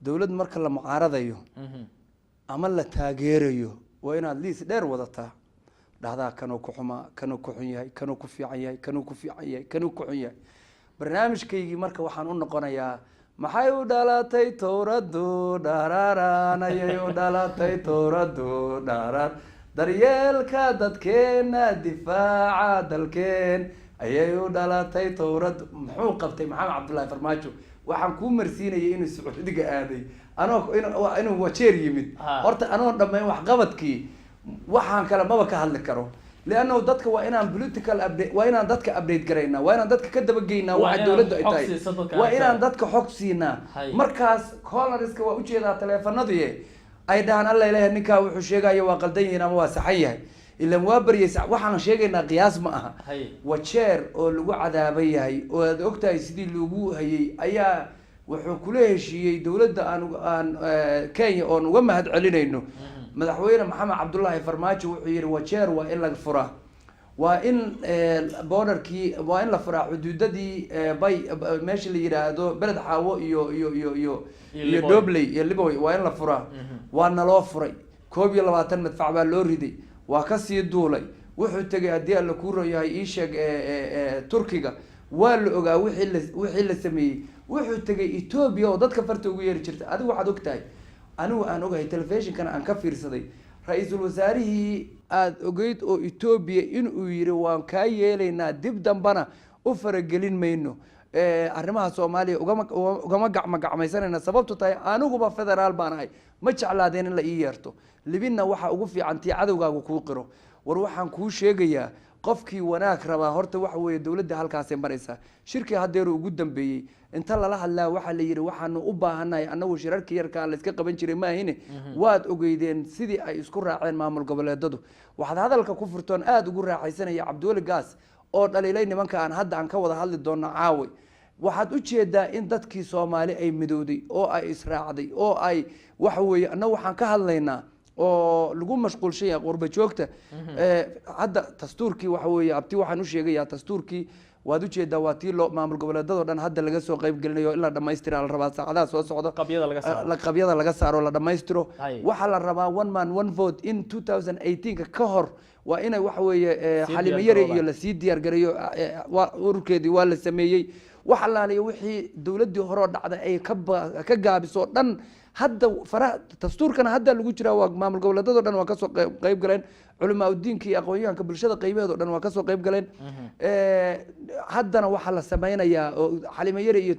Dowlad marka la mucaaradayo ama la taageerayo, waa inaad liis dheer wadataa, dhahdaa kanuu ku xumaa, kanuu ku xun yahay, kanuu ku fiican yahay, kanuu ku fiican yahay, kanuu ku xun yahay. Barnaamijkaygii marka waxaan u noqonayaa: maxay u dhalatay towradu? Dharaaraan ayay u dhalatay towradu, dharaar daryeelka dadkeena, difaaca dalkeen ayay u dhalatay towradu. Muxuu qabtay Maxamed Cabdullaahi Farmaajo? Waxaan kuu marsiinayay inuu Sacuudiga aaday, anoo inuu Wajeer yimid. Horta anoo dhammayn waxqabadkii, waxaan kale maba ka hadli karo, liannahu dadka waa inaan political update, waa inaan dadka update garaynaa, waa inaan dadka ka dabageynaa Waa waxa inaad dowladdu ay xog tahay. siiso dadka. Waa aan inaan tahay. dadka xog siinaa. Markaas callerska waa ujeedaa taleefanadii ay dhahaan, "Alla ilaah, ninkaa wuxuu sheegaya waa qaldan yihiin ama waa saxan yahay." Ilan waa baryay, waxaan sheegaynaa qiyaas ma aha. Wajeer oo lagu cadaaban yahay oo aad ogtahay sidii lagu hayay ayaa wuxuu kula heshiiyey dowladda aan Kenya, oon uga mahad celinayno. Madaxweyne Maxamed Cabdullaahi Farmaajo wuxuu yihi, "Wajeer waa in laga furaa, waa in borderkii waa in la furaa, xuduudadii bay meesha la yidhaahdo Beled Xaawo iyo iyo iyo Liboy. Dobley iyo Liboy waa in la furaa." Waa naloo furay. 21 madfac baa loo riday, waa kasii duulay. Wuxuu tegay, haddii Alla kuu ron yahay, ii sheeg, Turkiga. Waa la ogaa wixii la sameeyey. Wuxuu tegay Etoobiya oo dadka farta ugu yeeri jirta. Adigu waxaad ogtahay, anigu aan ogahay, telefishinkana aan ka fiirsaday, ra-iisul wasaarihii aada ogeyd oo Etoobiya inuu yiri, "Waan kaa yeelaynaa, dib dambana u faragelin mayno arrimaha Soomaaliya, ugama gacmo gacmaysanayna, sababtu tahay aniguba federaal baan ahay, ma jeclaadeen in la ii yeerto." Libinna waxa ugu fiican tii cadowgaagu kuu qiro. War waxaan kuu sheegayaa, qofkii wanaag rabaa horta waxa weeye dowladda halkaasay maraysaa. Shirkii haddeeru ugu dambeeyey inta lala hadlaa waxaa la yidhi, "Waxaanu u baahanahay annagu shirarkii yarkaa la iska qaban jiray maahine." Waad ogeydeen sidii ay isku raaceen maamul goboleedadu. Waxaad hadalka ku furtoon aada ugu raaxaysanaya Cabdiweli Gaas oo dhaliilay nimanka aan hadda aan ka wada hadli doonno caawi. Waxaad u jeedaa in dadkii Soomaali ay midowday oo ay israacday oo ay waxa weeye annagu waxaan ka hadlaynaa oo lagu mashquulshan yahay qurba joogta. Hadda dastuurkii waxa weeye, abti, waxaan u sheegayaa dastuurkii waad ujeedaa, waa tii loo maamul goboleedadoo dhan hadda laga soo qayb gelinayo. In la dhamaystira la rabaa saacadaha soo socda. Qabyada laga saaro. Qabyada laga saaro, la dhammaystiro. Waxaa la rabaa one man one vote in 2018ka ka hor waa inay waxa weeye sii Xalimo Yare iyo diyaar garoobaan. Lasii diyaar gareeyo. Waa ururkeedii waa la sameeyey. Wax allaaliya wixii dowladdii horeo dhacday ay ka gaabiso oo dhan hadda faraha dastuurkana hadda lagu jiraa. Waa maamul goboleedado dhan waa kasoo qayb galeen, culamaa udiinka iyo aqoon-yahanka bulshada qaybaheed o dhan waa kasoo qayb galeen. Haddana waxaa la sameynayaa oo Xalimo Yare iyo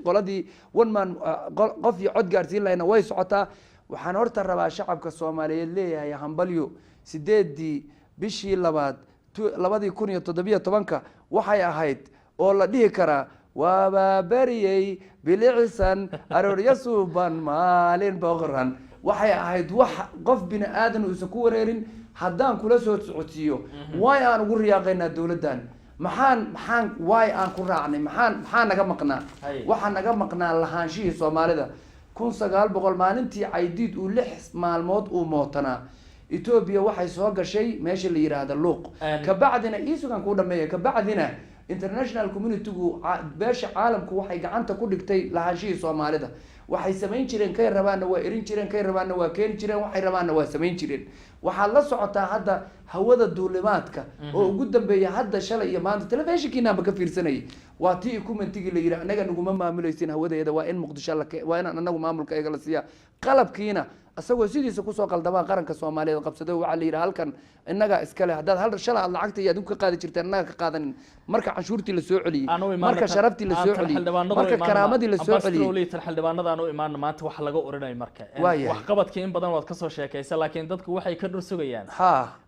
qoladii one man qof iyo cod gaarsiin lahayna way socotaa. Waxaan horta rabaa shacabka Soomaaliyeed leeyahay hambalyo. 8-dii bishii labaad 2017-ka waxay ahayd oo la dhihi karaa, waabaa beriyey bilicsan aroorya suuban maalin boqoran. Waxay ahayd wax qof bini aadan uusan ku wareerin. Haddaan kula soo socodsiiyo, waay aan ugu riyaaqaynaa dowladdan? Maxaan waay aan ku raacnay? Maxaa naga maqnaa? Waxaa naga maqnaa lahaanshihii Soomaalida. 1900 maalintii Caydiid uu 6 maalmood uu mootanaa, Etoobiya waxay soo gashay meesha la yidhaahda Luuq. Kabacdina iisugan kuu dhameeya, kabacdina international communitygu, beesha caalamku waxay gacanta ku dhigtay lahaanshihii Soomaalida. Waxay samayn jireen, kay rabaanna waa erin jireen, kay rabaanna waa keeni jireen, waxay rabaanna waa samayn jireen. Waxaad la socotaa hadda hawada duulimaadka oo ugu dambeeya hadda shalay iyo maanta telefishinkiinaanba ka fiirsanayay, waa tii commentigii la yidhi, "Annaga naguma maamulaysin hawadeeda, waa in Muqdisho la waa inaan anagu maamulka iyaga la siiyaa." Qalabkiina isagoo sidiisa kusoo qaldamaa qaranka Soomaaliyeed qabsaday. Waxaa la yidhi, "Halkan innagaa iskale, haddaad hal shalay aad lacagta iyo adigu ka qaadi jirteen, annaga ka qaadanin." Marka canshuurtii lasoo celiyey, Aan u imaano marka sharaftii lasoo aan tan celiyey, xildhibaanada u marka imaano karaamadii lasoo Ambassador celiyey. Oley, tan xildhibaanada aan u imaano maanta waxa laga oranayo marka. Waayahay. Waxqabadkii in badan waad kasoo sheekaysa, laakiin dadku waxay ka dhur sugayaan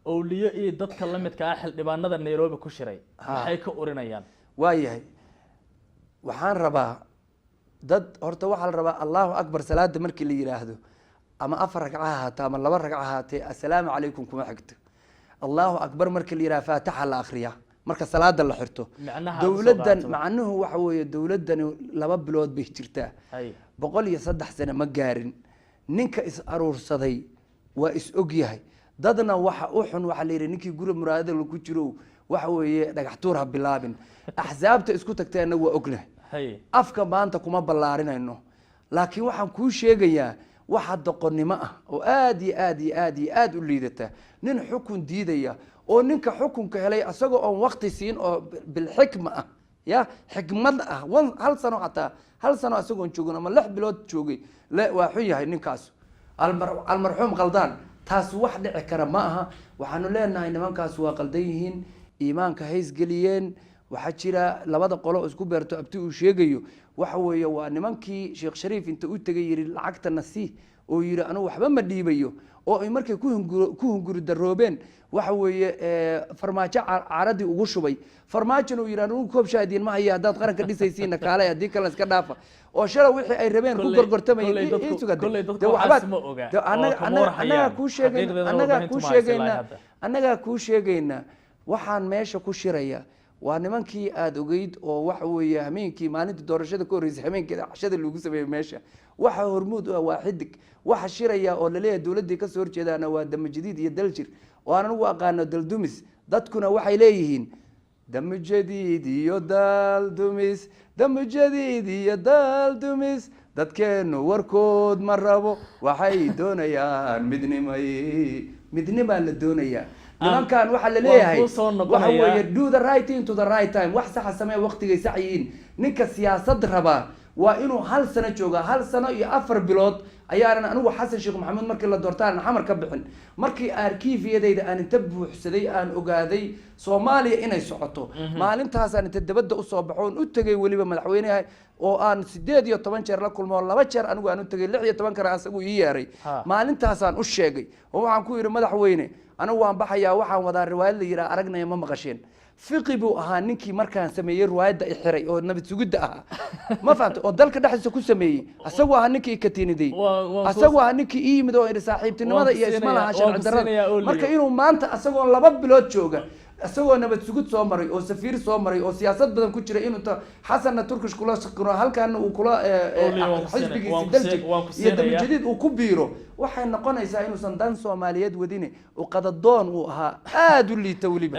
owliyo iyo dadka la midka ah xildhibaanada Nairobi ku shiray, maxay ka oranayaan? Waayahay, waxaan rabaa dad horta waxaa la rabaa Allahu akbar salaada markii la yidhaahdo, ama afar ragca ha ahaatee ama laba ragca ha ahaatee, assalaamu calaykum kuma xigto. Allahu akbar markii la yidhahdo, faataxa la akriyaa marka salaada la xirto. Micnaha aad usoo Dowladdan qaadato. macnuhu waxa weeye, dowladdani 2 bilood bay jirtaa, 103 sano ma gaarin. Ninka is aruursaday waa is og yahay. Dadna waxa u xun waxaa la yidhi, ninkii guri muraadada ku jiro waxa weeye dhagax tuur ha bilaabin. Axsaabta isku tagteenna waa ognahay. Afka maanta kuma ballaarinayno. Laakiin waxaan kuu sheegayaa waxa doqonnimo ah oo aad iyo aad iyo aad iyo aad u liidata, nin xukun diidaya oo ninka xukunka helay asagoo oon waqti siin oo bilxikma ah, ya xikmad ah, hal sano, xataa hal sano isagoon joogin ama 6 bilood joogay le, waa xun yahay ninkaas almarxuum qaldaan. Taas wax dhici kara ma aha. Waxaanu leenahay nimankaas waa qaldan yihiin, iimaanka haysgeliyeen. Waxaa jira labada qolo oo isku beerto abti uu sheegayo. Waxa weeye waa nimankii Sheekh Shariif inta u tegay yidhi lacagtana sii, oo yidhi anugu waxba ma dhiibayo, oo ay markay ku hunguri daroobeen, waxa weeye Farmaajo caradii ugu shubay. Farmaajona uu yidhi anugu koob shaah idiin ma haya, haddaad qaranka dhisaysiinna kaalay, haddii kalena iska dhaafa, oo shalay wixii ay rabeen ku gorgortamayeen. Kolley dadku waxaas ma oga oo kama war annagaa hayaan. kuu sheegayna Xaqiiqdeedana annagaa warbaahintu kuu ma haysa ilaa sheegayna hadda. Annagaa kuu sheegayna. Waxaan meesha ku shiraya waa nimankii aada ogeyd oo waxa weeye hameenkii maalintii doorashada ka horreysay hameenkeeda cashada lagu sameeyey meesha. Waxa hormuud u ah waa Xidig. Waxa shiraya oo laleeyahay dowladdii kasoo horjeedaana waa Damajadiid iyo Daljir, oo aan anigu aqaano Daldumis. Dadkuna waxay leeyihiin Damujadiid iyo Daldumis, Damujadiid iyo Daldumis, dadkeenu warkood ma rabo, waxay doonayaan midnimay, midnimaa la doonayaa. Nimankan waxaa la Waan leeyahay kuu soo waxa noqonayaa. weeye do the right thing to the right time, wax saxa samee waqtigay sax yihiin. Ninka siyaasad rabaa waa inuu hal sano joogaa. Hal sano iyo 4 bilood ayaanan anigu Xasan Sheekh Maxamuud markii la doorta aanan Xamar ka bixin. Markii arkiifyadayda aan inta buuxsaday aan ogaaday Soomaaliya inay socoto, maalintaasaan inta dabadda usoo baxo oon u tegay weliba madaxweynaha oo aan 18 jeer la kulmo, oo laba jeer anigu aan u tegay, 16 kana asagu ii yeeray. Maalintaasaan u sheegay oo waxaan ku yidhi, madaxweyne, anigu waan baxayaa, waxaan wadaa riwaayad la yidhaha Aragnaya Ma Maqasheen. Fiqi buu ahaa ninkii markaan sameeyey riwaayadda i xiray oo nabad sugidda ahaa, ma fahamtay, oo dalka dhexdiisa ku sameeyey. Asagoo ahaa ninkii i katiiniday, asagoo ahaa ninkii ii yimid oo idhi saaxiibtinimada Waan ku iyo isma siinayaa- laha waan ku sharci darrada. siinayaa, Oliyo. Marka inuu maanta asagoo 2 bilood jooga, isagoo nabad sugid soo maray oo safiir soo maray oo siyaasad badan ku jira, inuu ta Xasanna Turkish kula shaqino, halkaana uu kula Oliyo, waan ku siinaya- xisbigiisi waan ku Daljig waan ku iyo siinayaa. Damujadiid uu ku biiro, waxay noqonaysaa inuusan dan Soomaaliyeed wadine, uu qadadoon uu ahaa aada u liita weliba.